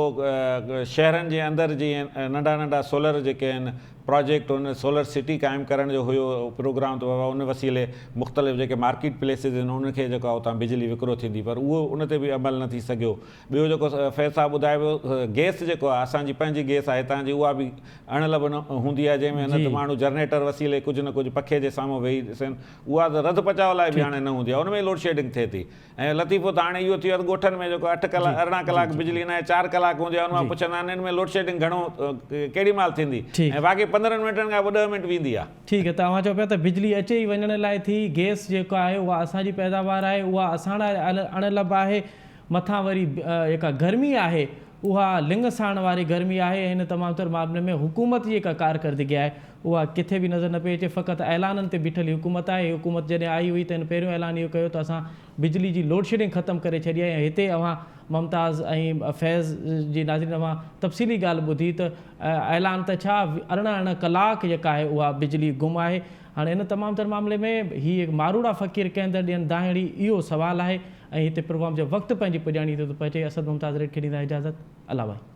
شهرن جي اندر جيئن ننڍا ننڍا سولر جيڪي آهن پراجيڪٽ ان سولر سٽي قائم ڪرڻ جو هيو پروگرام ته بابا ان وسيلي مختلف جيڪي مارڪيٽ پليسز آهن انهن کي جيڪو آهي اتان بجلي وڪرو ٿيندي پر اهو ان تي به عمل نه ٿي سگهيو ٻيو جيڪو فيض صاحب ٻڌائي ويو گئس جيڪو آهي اسان جي پنهنجي گئس آهي هتان جي اها به اڻ لڀ هوندي آهي جنهن ۾ نه ته ماڻهو جنريٽر وسيلي ڪجهه نه ڪجهه پکي جي سامهون ويهي ڏسن اها ته رڌ پچاء لاء به هاڻي نه هوندي آهي ان ۾ لوڊ شيڊنگ ٿئي ٿي ۽ لطيفو ته هاڻي اهو ٿي ويو آهي ته ڳوٺن ۾ جيڪو اٺ ڪلاڪ 18 ڪلاڪ بجلي ناهي چار ڪلاڪ هوندي آهي ان مان پڇندا آهن ان ۾ لوڊ شيڊنگ گهڻو ڪيڏي مهل ٿيندي ۽ باقي 15 منٽن کان پوء ڏهه منٽ ويندي آهي. ٺيڪ ته اوهان چئو پيا ته بجلي اچي ئي وڃڻ لاء ٿي، گئس جيڪا آهي اها اسان جي پيداوار آهي اها اسان لاء اڻ لڀ آهي، مٿان وري جيڪا گرمي آهي اها لڱ ساڙڻ واري گرمي آهي ۽ ان تمام تر معاملي ۾ حڪومت جي جيڪا ڪارڪردگي آهي اها ڪٿي به نظر نه پئي اچي فقط اعلانن تي بيٺل هي حڪومت آهي هي حڪومت جڏهن آئي هئي ته هن پهريون اعلان اهو ڪيو ته اسان بجلي جي لوڊشيڊنگ ختم ڪري ڇڏي آهي ۽ هتي اوهان ممتاز ۽ فيض جي ناظرين اوهان تفصيلي ڳالهه ٻڌي ته اعلان ته ڇا 18 18 ڪلاڪ جيڪا آهي اها بجلي گم آهي هاڻي ان تمام تر معاملي ۾ هي ماروئڙا فقير ڪنهن در ڏين دانهڙي اهو سوال آهي ۽ هتي پروگرام جو وقت پنهنجي پڄاڻي تي ٿو پهچي اسد ممتاز ريڊ کي ڏيندا اجازت الله ڀائي.